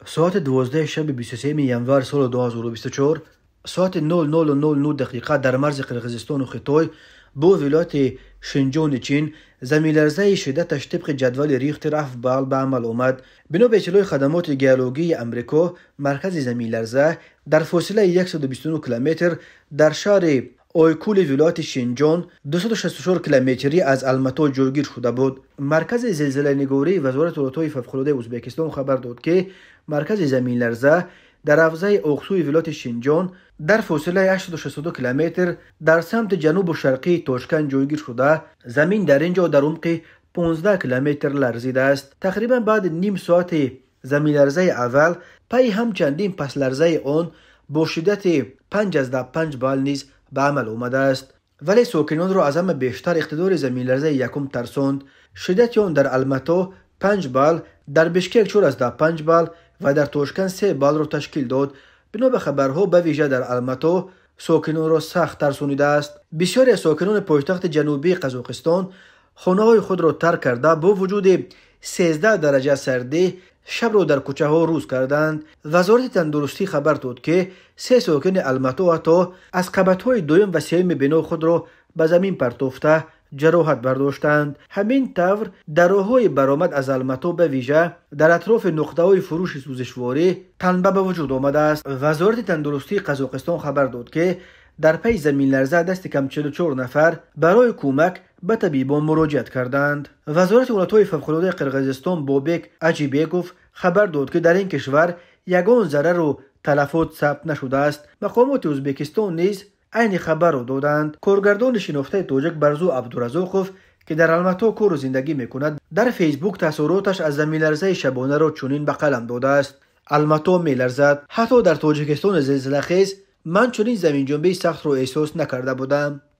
Соати 12 шаби 23 январ соли 2024 соати 00:00 дақиқа дар марзи Қирғизистону Хитой бо вилояти Шинҷони Чин заминларзаи шиддаташ тибқи ҷадвали Рихтер 7 балл ба амал омад. Бино ба иттилои хадамоти геологии Амрико, маркази заминларза дар фосилаи 129 километр дар шаҳри Ойкули вилояти Шинҷон 264 километрӣ аз Алмато ҷойгир шуда буд. Маркази зилзиланигории Вазорати ҳолатҳои фавқулодаи Ӯзбекистон хабар дод, ки маркази заминларза дар ҳавзаи Оқсуи вилояти Шинҷон дар фосилаи 862 километр дар самти ҷанубу шарқии Тошканд ҷойгир шуда, замин дар ин ҷо дар умқи 15 километр ларзидааст. Тақрибан баъди ним соати заминларзаи аввал пайи ҳам чандин пасларзаи он бо шиддати 5,5 балл низ ба амал омадааст. Вале сокинонро аз ҳама бештар иқтидори заминларзаи якум тарсонд. Шиддати он дар Алмато 5 балл, дар Бишкек 4,5 балл ва дар Тошканд 3 баллро ташкил дод. Бино ба хабарҳо, ба вижа дар Алмато сокинонро сахт тарсонидааст. Бисёре аз сокинони пойтахти ҷанубии Қазоқистон хонаҳои худро тарк карда, бо вуҷуди 13 дараҷа сардӣ шабро дар кӯчаҳо рӯз карданд. Вазорати тандурустӣ хабар дод, ки се сокини Алмато ҳатто аз қабатҳои дуюм ва сеюми бино худро ба замин партофта ҷароҳат бардоштанд. Ҳамин тавр дар роҳҳои баромад аз Алмато, ба вижа дар атрофи нуқтаҳои фурӯши сӯзишворӣ танба ба вуҷуд омадааст. Вазорати тандурустии Қазоқистон хабар дод, ки дар пайи заминларза дасти кам 44 нафар барои кӯмак ба табибон муроҷиат карданд. Вазорати ҳолатҳои фавқулодаи Қирғизистон Бобек Аҷибеков хабар дод, ки дар ин кишвар ягон зарару талафот сабт нашудааст. Мақомоти Ӯзбекистон низ айни хабарро доданд. Коргардони шинохтаи тоҷик Барзу Абдуразоқов, ки дар Алмато кору зиндагӣ мекунад, дар Фейсбук таъсуроташ аз заминларзаи шабонаро чунин ба қалам додааст: Алмато меларзад. Ҳатто дар Тоҷикистони зилзилахез ман чунин заминҷунбии сахтро эҳсос накарда будам.